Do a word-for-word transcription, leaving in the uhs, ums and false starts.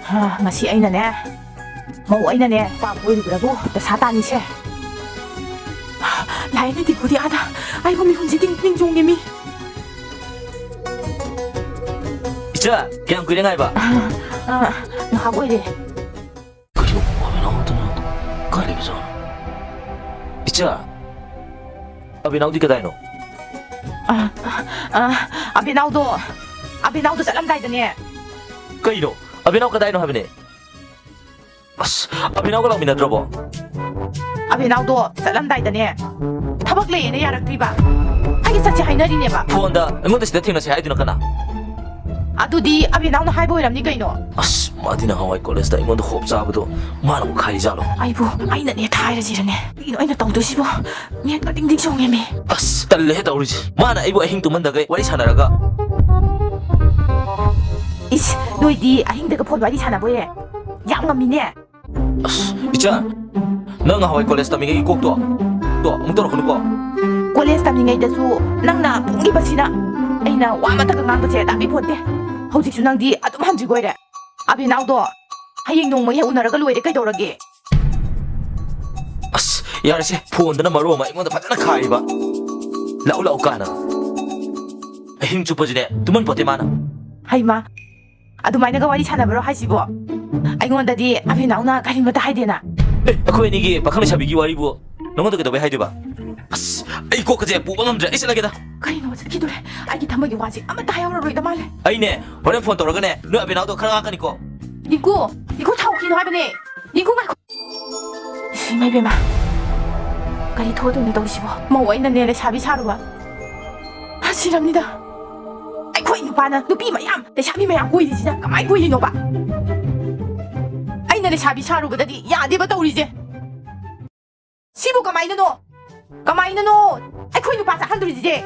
ꯑ, ꯉꯁꯤ ꯑꯩꯅꯅꯦ, ꯃꯧ ꯑꯩꯅꯅꯦ, ꯄꯥꯞ ꯑꯣꯏꯔꯤꯕ꯭ꯔꯥꯕꯨ ꯗꯁꯥ ꯇꯥꯅꯤꯁꯦ꯫ ꯂꯥꯏꯅ ꯗꯤꯒꯨꯗꯤ ꯑꯥꯗ, ꯑꯩꯕꯨ ꯃꯤꯍꯨꯟꯁꯤ ꯇꯤꯡ ꯇꯤꯡ ꯆꯣꯡꯉꯦ ꯃꯤ꯫ ꯏꯆꯥ, ꯀꯌꯥꯝ ꯀꯨꯏꯔꯦ ꯉꯥꯏꯕ? ꯑ, ꯑ, ꯉꯥꯏꯍꯥꯛ ꯑꯣꯏꯔꯦ꯫ ꯀꯩꯅꯣ, ꯑꯕꯤꯅꯥꯎꯗꯨꯅ ꯀꯥꯏ ꯂꯩꯕꯖꯥꯠꯅꯣ? ꯏꯆꯥ, ꯑꯕꯤꯅꯥꯎꯗꯤ ꯀꯗꯥꯏꯅꯣ? ꯑ, ꯑ, ꯑꯕꯤꯅꯥꯎꯗꯣ, ꯑꯕꯤꯅꯥꯎꯗꯣ ꯆꯠꯂꯝꯗꯥꯏꯗꯅꯦ꯫ ꯀꯩꯅꯣ? ꯑꯕꯤꯅꯥꯎ ꯀꯗꯥꯏꯅꯣ ꯍꯥꯏꯕꯅꯦ? ꯑꯁ, ꯑꯕꯤꯅꯥꯎꯒ ꯂꯥꯛꯃꯤꯟꯅꯗ꯭ꯔꯕꯣ? ꯑꯕꯤꯅꯥꯎꯗꯣ ꯆꯠꯂꯝꯗꯥꯏꯗꯅꯦ, ꯊꯕꯛ ꯂꯩꯌꯦꯅ ꯌꯥꯔꯛꯇ꯭ꯔꯤꯕ꯫ ꯑꯩꯒ ꯆꯠꯁꯦ ꯍꯥꯏꯅꯔꯤꯅꯦꯕ꯫ ꯐꯣꯟꯗ ꯑꯩꯉꯣꯟꯗ ꯁꯤꯗ ꯊꯦꯡꯅꯁꯦ ꯍꯥꯏꯗꯨꯅ ꯀꯅꯥ? ꯑꯗꯨꯗꯤ ꯑꯕꯤꯅꯥꯎꯅ ꯍꯥꯏꯕ ꯑꯣꯏꯔꯝꯅꯤ ꯀꯩꯅꯣ꯫ ꯑꯁ, ꯃꯥꯗꯤ ꯅꯍꯥꯟꯋꯥꯏ ꯀꯣꯂꯦꯖꯇ ꯑꯩꯉꯣꯟꯗ ꯍꯣꯞ ꯆꯥꯕꯗꯣ ꯃꯥꯅ ꯑꯃꯨꯛ ꯈꯥꯏꯔꯤꯖꯥꯠꯂꯣ? ꯑꯩꯕꯨ ꯑꯩꯅꯅꯦ ꯊꯥꯏꯔꯁꯤꯔꯅꯦ꯫ ꯀꯩꯅꯣ ꯑꯩꯅ ꯇꯧꯗꯣꯏꯁꯤꯕꯣ? ꯃꯤꯠ ꯃꯇꯤꯡ ꯇꯤꯡ ꯆꯣꯡꯉꯦꯃꯤ꯫ ꯑꯁ, ꯇꯜꯂꯦꯍꯦ ꯇꯧꯔꯤꯁꯦ꯫ ꯃꯥꯅ ꯑꯩꯕꯨ ꯑꯍꯤꯡ ꯇꯨꯝꯍꯟꯗꯈꯩ ꯋꯥꯔꯤ ꯁꯥꯟꯅꯔꯒ꯫ ꯏꯁ, ꯅꯣꯏꯗꯤ ꯑꯍꯤꯡꯗꯒ ꯐꯣꯟ ꯋꯥꯔꯤ ꯁꯥꯟꯅꯕ ꯑꯣꯏꯔꯦ? ꯌꯥꯝ ꯉꯝꯃꯤꯅꯦ꯫ ꯑꯁ, ꯏꯆꯥ, ꯅꯪ ꯉꯍꯥꯟꯋꯥꯏ ꯀꯣꯂꯦꯖ ꯇꯝꯃꯤꯉꯩꯒꯤ ꯀꯣꯛꯇꯣ, ꯇꯣ, ꯑꯃꯨꯛ ꯇꯧꯔꯛꯀꯅꯨꯀꯣ꯫ ꯀꯣꯂꯦꯖ ꯇꯝꯃꯤꯉꯩꯗꯁꯨ ꯅꯪꯅ ꯄꯣꯡꯈꯤꯕꯁꯤꯅ ꯑꯩꯅ ꯋꯥ ꯑꯃꯇꯒ ꯉꯥꯡꯕꯁꯦ ꯇꯥꯕꯤꯄꯣꯟꯇꯦ꯫ ꯍꯧꯖꯤꯛꯁꯨ ꯅꯪꯗꯤ ꯑꯗꯨꯝ ꯍꯟꯗ꯭ꯔꯤꯒꯣꯏꯔꯦ꯫ ꯑꯕꯤꯅꯥꯎꯗꯣ ꯍꯌꯦꯡ ꯅꯣꯡꯃ ꯍꯦꯛ ꯎꯅꯔꯒ ꯂꯣꯏꯔꯦ, ꯀꯩꯗꯧꯔꯒꯦ? ꯑꯁ, ꯌꯥꯔꯦꯁꯦ, ꯐꯣꯟꯗꯅ ꯃꯔꯣꯜ ꯑꯃ ꯑꯩꯉꯣꯟꯗ ꯐꯖꯅ ꯈꯥꯏꯔꯤꯕ꯫ ꯂꯥꯛꯎ, ꯂꯥꯛꯎ ꯀꯥꯟꯅ꯫ ꯑꯍꯤꯡ ꯆꯨꯞꯄꯁꯤꯅꯦ ꯇꯨꯝꯍꯟ ꯄꯣꯠꯇꯦ ꯃꯥꯅ꯫ ꯍꯩꯃꯥ, ꯑꯗꯨꯃꯥꯏꯅꯒ ꯋꯥꯔꯤ ꯁꯥꯟꯅꯕ꯭ꯔꯣ ꯍꯥꯏꯁꯤꯕꯣ? ꯑꯩꯉꯣꯟꯗꯗꯤ ꯑꯕꯤꯅꯥꯎꯅ ꯀꯔꯤꯃꯇ ꯍꯥꯏꯗꯦꯅ꯫ ꯑꯦ, ꯑꯩꯈꯣꯏ ꯑꯅꯤꯒꯤ ꯄꯥꯈꯪ ꯂꯩꯁꯥꯕꯤꯒꯤ ꯋꯥꯔꯤꯕꯨ ꯅꯉꯣꯟꯗ ꯀꯩꯗꯧꯕꯩ ꯍꯥꯏꯗꯣꯏꯕ? ꯑꯁ, ꯑꯩ ꯀꯣꯛꯀꯁꯦ ꯄꯨꯕ ꯉꯝꯗ꯭ꯔꯦ, ꯑꯩ ꯆꯠꯂꯒꯦꯗ꯫ ꯀꯩꯅꯣ ꯆꯠꯈꯤꯗꯣꯔꯦ? ꯑꯩꯒꯤ ꯊꯃꯣꯏꯒꯤ ꯋꯥꯁꯦ ꯑꯃꯠꯇ ꯍꯥꯏꯍꯧꯔꯔꯣꯏꯗ ꯃꯥꯜꯂꯦ꯫ ꯑꯩꯅꯦ, ꯍꯣꯔꯦꯟ ꯐꯣꯟ ꯇꯧꯔꯒꯅꯦ, ꯅꯣꯏ ꯑꯕꯤꯅꯥꯎꯗꯣ ꯈꯔ ꯉꯥꯛꯀꯅꯤꯀꯣ꯫ ꯗꯤꯡꯀꯨ, ꯗꯤꯡꯀꯨ ꯁꯥꯎꯈꯤꯅꯣ ꯍꯥꯏꯕꯅꯦ꯫ ꯗꯤꯡꯀꯨ ꯉꯥꯏꯈꯣ꯫ ꯏꯁ, ꯏꯃꯥ ꯏꯕꯦꯝꯃ, ꯀꯔꯤ ꯊꯣꯛꯑꯗꯣꯏꯅꯣ ꯇꯧꯔꯤꯁꯤꯕꯣ? ꯃꯧ ꯑꯩꯅꯅꯦ ꯂꯩꯁꯥꯕꯤ ꯁꯥꯔꯨꯕ꯫ ꯁꯤꯔꯝꯅꯤꯗ꯫ ꯑꯩꯈꯣꯏ ꯅꯨꯄꯥꯅ ꯅꯨꯄꯤ ꯃꯌꯥꯝ, ꯂꯩꯁꯥꯕꯤ ꯃꯌꯥꯝ ꯀꯣꯏꯔꯤꯁꯤꯅ ꯀꯃꯥꯏ ꯀꯣꯏꯔꯤꯅꯣꯕ? ꯑꯩꯅ ꯂꯩꯁꯥꯕꯤ ꯁꯥꯔꯨꯕꯗꯗꯤ ꯌꯥꯗꯦꯕ ꯇꯧꯔꯤꯁꯦ꯫ ꯁꯤꯕꯨ ꯀꯃꯥꯏꯅꯅꯣ? ꯀꯃꯥꯏꯅꯅꯣ? ꯑꯩꯈꯣꯏ ꯅꯨꯄꯥ ꯆꯥꯍꯟꯗꯣꯔꯤꯁꯦ?